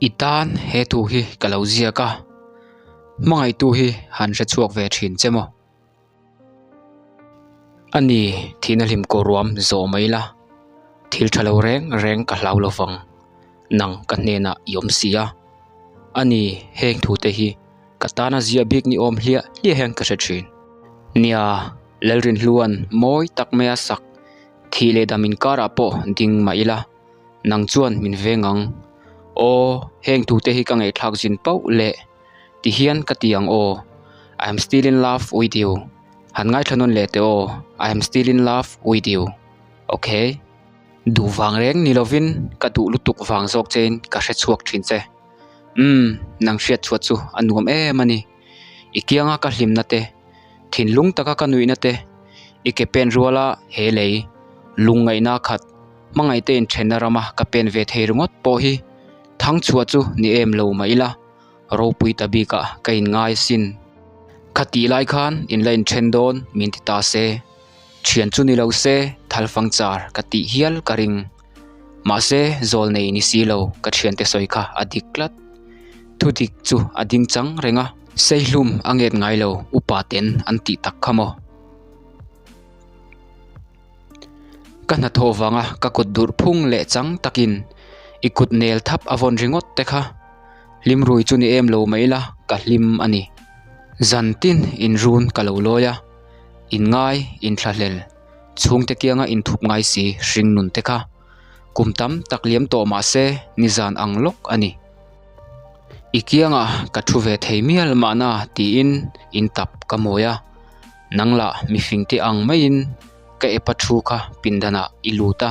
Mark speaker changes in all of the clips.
Speaker 1: I tan he thu hi ka lo ziak a, hmangaihtu hi han hre chhuak ve thin che maw? A ni, thihna hlim kawh ruam zawh mai la, thil tha lo reng reng ka hlau lo vang, nang ka hnenah i awm si a. A ni, heng thute hi ka tana ziah bik ni awm hliah hliah hian ka hre thin. Nia, Lalrinhlua'n mawi tak maia sak thih leh dam inkarah pawh ding mah ila. Nang chuan min veng ang. Aw, heng thute hi ka ngaihthlak zin pauh leh ti hian ka ti ang aw. I am still in love with you. Han ngaithla nawn leh teh aw. I am still in love with you. Okay. Duh vang reng ni lovin ka duh lutuk vang zawk chein ka hre chhuak thin che. Umm, nang hriat chhuat chu a nuam em a ni. I kianga ka hlimna te, thinlung taka ka nuihna te, i ke pen ruala he lei lungngaihna khat Hmangaihte inthenna rama ka pen ve thei ringawt pawh hi thangchhuah chu ni em lo mah ila, ropui ta bikah ka inngai asin. Khatih lai khan in la inthen dawn min ti ta se, thian chu ni lo se thalfang char ka tih hial ka ring. Mahse zawl nei ni si lo ka thiante sawi kha a dik tlat. Thudik chu a ding chang reng a. Seihlum a nget ngai lo upa ten an tih tak kha maw? Ka hnathawh vanga ka kut durh phung leh chang takin i kut nel thap a vawn ringawt te kha hlim rui chu ni em lo mai ila ka hlim a ni. Zan tin inrun ka lo lawi a, inngai, inthlahlel, chhungte kianga inthup ngai si hring nun te kha kum tam tak liam tawh mah se nizan ang lawk a ni. I kiangah ka thu ve thei mial mahna tiin intap ka mawi a. Nang lah mifing te ang maiin ka epa thu kha pindanah i lut a,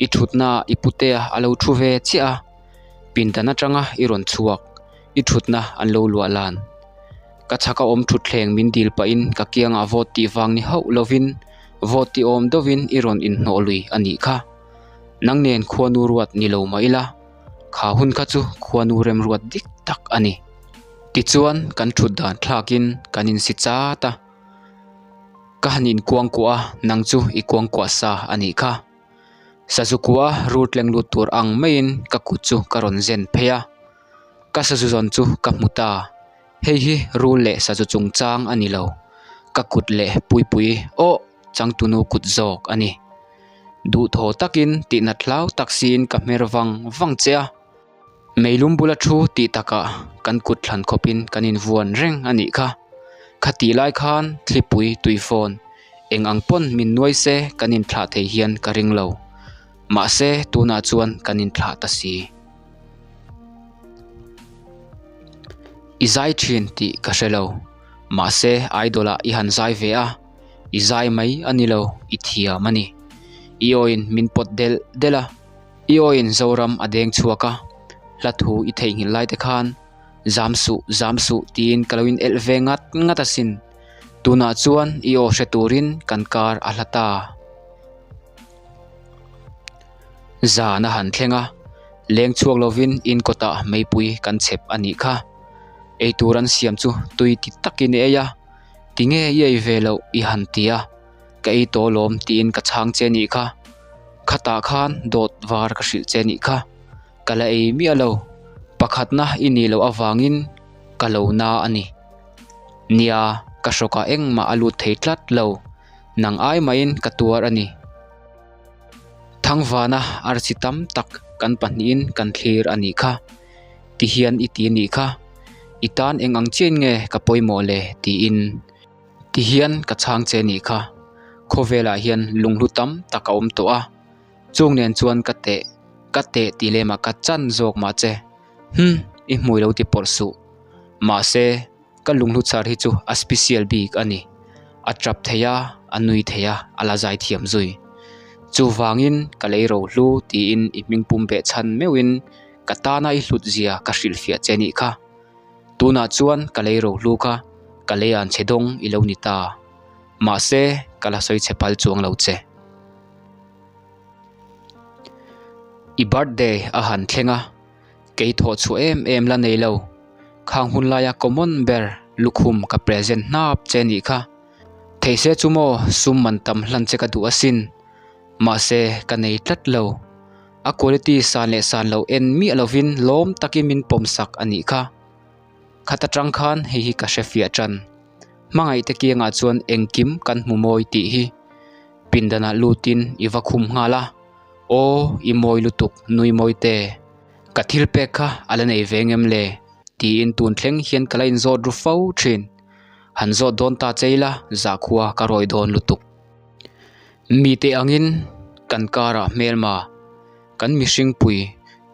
Speaker 1: i thutna i putea a lo thu ve chiah a, pindan atanga i rawn chhuak, i thutna an lo luah lan. Ka chhaka awm thutthleng min dil pahin ka kiangah vawt tih vang ni hauh lovin vawt ti awm deuhin i rawn inhnawh lui a nih kha. Nang nen khuanu ruat ni lo mah ila, kha hun kha chu khuanu remruat dik tak a ni. Tichuan kan thut dan thlakin kan insi chat a, ka han inkuangkuah a, nang chu i kuangkuah sa a nih kha. Sazu kua rul tleng lut tur ang maiin ka kut chu ka rawn zen phei a, ka sazu zawn chu ka hmu ta. Hei hi rul leh sazu chungchang a ni lo, ka kut leh Puipuii aw changtunu kut zawk a ni. Duhthaw takin tihnat hlau tak siin ka hmer vang vang che a. Meilum bula thu tih takah kan kut thlan khawpin kan invuan reng a nih kha. Khatih lai khan thlipui tui fawn eng ang pawn min nuai se kan inthlah thei hian ka ring lo. Mahse tunah chuan kan inthlah ta si. I zai thin tih ka hre lo. Mahse idol ah i han zai ve a, i zai mai a ni lo, i thiam a ni. I awin min pawt delh delh a. I awin Zoram a deng chhuak a, hla thu i theihnghilh lai te khan zam suh zam suh tiin ka lo in elh ve ngat ngat asin. Tunah chuan i aw hre turin kan kar a hla ta. Zan a han thleng a, leng chhuak lovin in kawtah meipui kan chhep a nih kha. Eitur an siam chu tui ti takin i ei a, tinge i ei ve loh i han ti a. Ka ei tawh lawm tiin ka chhang che nih kha. Khatah khan dawt var ka hrilh che nih kha. Ka la ei miah lo. Pakhatna i nih loh avangin ka lo na a ni. Nia, ka hrawkah engmah a lut thei tlat lo. Nang ai maiin ka tuar a ni. Thangvana arsi tam tak kan pahnihin kan thlir a nih kha. Tihian i ti nih kha. I tan eng ang chiahin nge ka pawimawh le tiin. Ti hian ka chhang che nih kha, khawvelah hian lunghlu tam tak a awm tawh a, chung nen chuan ka teh, ka teh tih lemah ka chan zawk mah che, hum, i hmui lo ti pawrh suh. Mahse, ka lunghlu chhar hi chu a special bik a ni, a tap thei a, a nui thei a, a la zai thiam zui. Chuvangin ka lei rohlu tiin i hming pum beh chhan meuhin ka tana i hlut zia ka hrilhfiah che nih kha. Tunah chuan ka lei rohlu kha ka lei an chhe dawng i lo ni ta. Mahse, ka la sawi chhe phal chuang lo che. I birthday a han thleng a, kei thawh chhuah em em la nei lo. Khang hun laia common ber lukhum ka present hnap che nih kha. Thei se chu maw sum man tam hlan che ka duh asin. Mahse, ka nei tlat lo. A quality san leh san lo en miah lovin lawm takin min pawm sak a nih kha. Khat atang khan hei hi ka hre fiah tan. Hmangaihte kiangah chuan engkim kan hmu mawi tih hi pindanah lutin i va khum nghal a, Aw i mawi lutuk nui mawi te, ka thil pek kha a la nei ve ngem le? tiin tun thleng hian ka la inzawt ru fo thin. Han zawt dawn ta che ila zahkhua ka rawi dawn lutuk. Mite angin kan karah hmelma kan mihring pui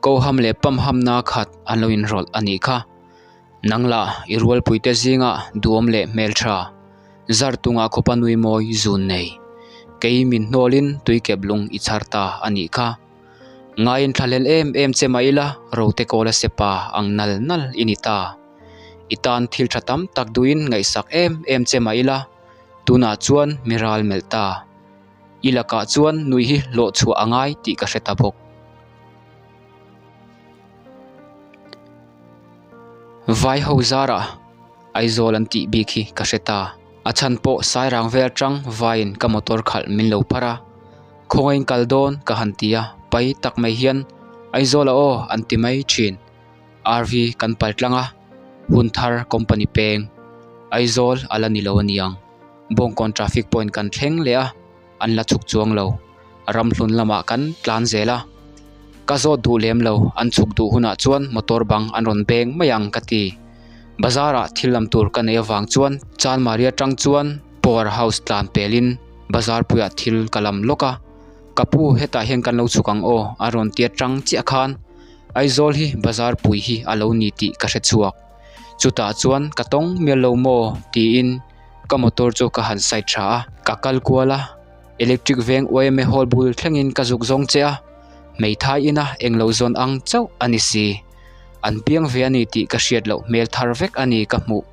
Speaker 1: koham leh pamhamna khat an lo inrawlh a nih kha. Nang lah i rualpuite zingah duam leh hmeltha zar tungah khawpa nui mawi zun nei. Kei min hnawlin tuikep lung i chhar ta a nih kha. Ngaiin thlahlel em em che mah ila rote kawla sepa ang nal nal i ni ta. I tan thil tha tam tak duhin ngaihsak em em che mah ila tunah chuan mi ral melh ta. I lakah chuan nui hi hlawh chhuah a ngai tih ka hre ta bawk. Vai ho zarah Aizawl an tih bik hi ka hre ta. A chhan pawh Sairang vel atang vaiin ka motor khalh min lo phar a, khawngaiin kal dawn ka han ti a, pai tak mai hian Aizawl a aw an ti mai thin. RV kan pal tlang a, hun thar company peng Aizawl a la ni lo aniang. Bawngkawn traffic point kan thleng leh a. an la chhuk chuang lo. Ramhlun lamah kan tlan zel a, ka zawt duh lem lo, an chhuk duh hunah chuan motor bang an rawn beng mai ang ka ti. Bazar ah thil lam tur ka nei avang chuan Chanmari atang chuan Power House tlan pelin bazar puiah thil ka lam lawk a, ka pu hetah hian kan lo chhuk ang aw a rawn ti atang chiah khan Aizawl hi bazar pui hi a lo ni tih ka hre chhuak. Chutah chuan ka tawng mial lo maw tiin. Ka motor chu ka han side tha a, ka kal kual a, electric veng yma hall bul thlengin ka zuk zawng che a, hmeithai ina englo zawn ang chauh a ni si. An piang ve a ni tih ka hriat loh hmel thar vek a ni ka hmuh.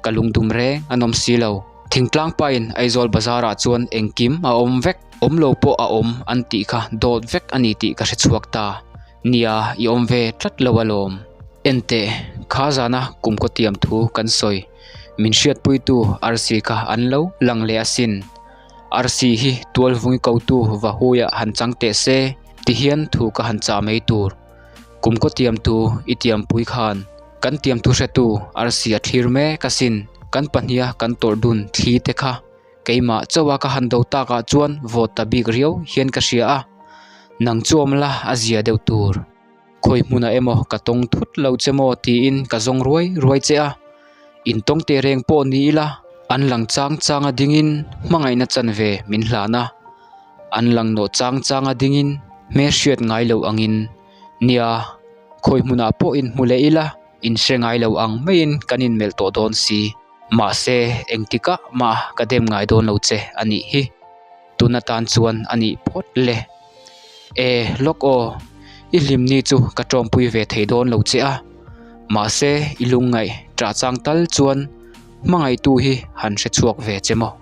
Speaker 1: Ka lungdum reng an awm si lo. Thingtlang pain Aizawl bazar ah chuan engkim a awm vek, awm lo pawh a awm an tih kha dawt vek a ni tih ka hre chhuak ta. Nia, i awm ve tlat lo alawm. Enteh, kha zana kumkaw tiam thu kan sawi. Min hriatpuitu arsi kha an lo lang leh asin. Arsi hi tualvungi kotu Vahuia han chang teh se tihian thu ka han chah mai tur. Kumkaw tiamtu i tiampui khan kan tiamtu hretu arsi a thlir mek asin. Kan pahniha kan tawrh dun thli te kha keimah chauha ka han do takah chuan vawt ta bik riau hian ka hria a, nang chu awm la a zia deuh tur. Khawi hmunah emaw ka tawng thut lo che maw tiin ka zawng ruai ruai che a, intawng teh reng pawh ni ila an lang chang changa dingin hmangaihna chanve min hlan a, an lang nawh chang changa dingin hmelhriat ngai lo angin nia khawi hmunah pawh inhmu leh ila inhre ngai lo ang maiin kan inmelh tawh dawn si. Mahse engtikah mah ka dem ngai dawn lo che a nih hi, tun atan chuan a nih phawt le. E, lawk aw, i hlimni chu ka tawmpui ve thei dawn lo che a, mahse i lungngaih ṭah chang tal chuan hmangaihtu hi han hre chhuak ve che maw?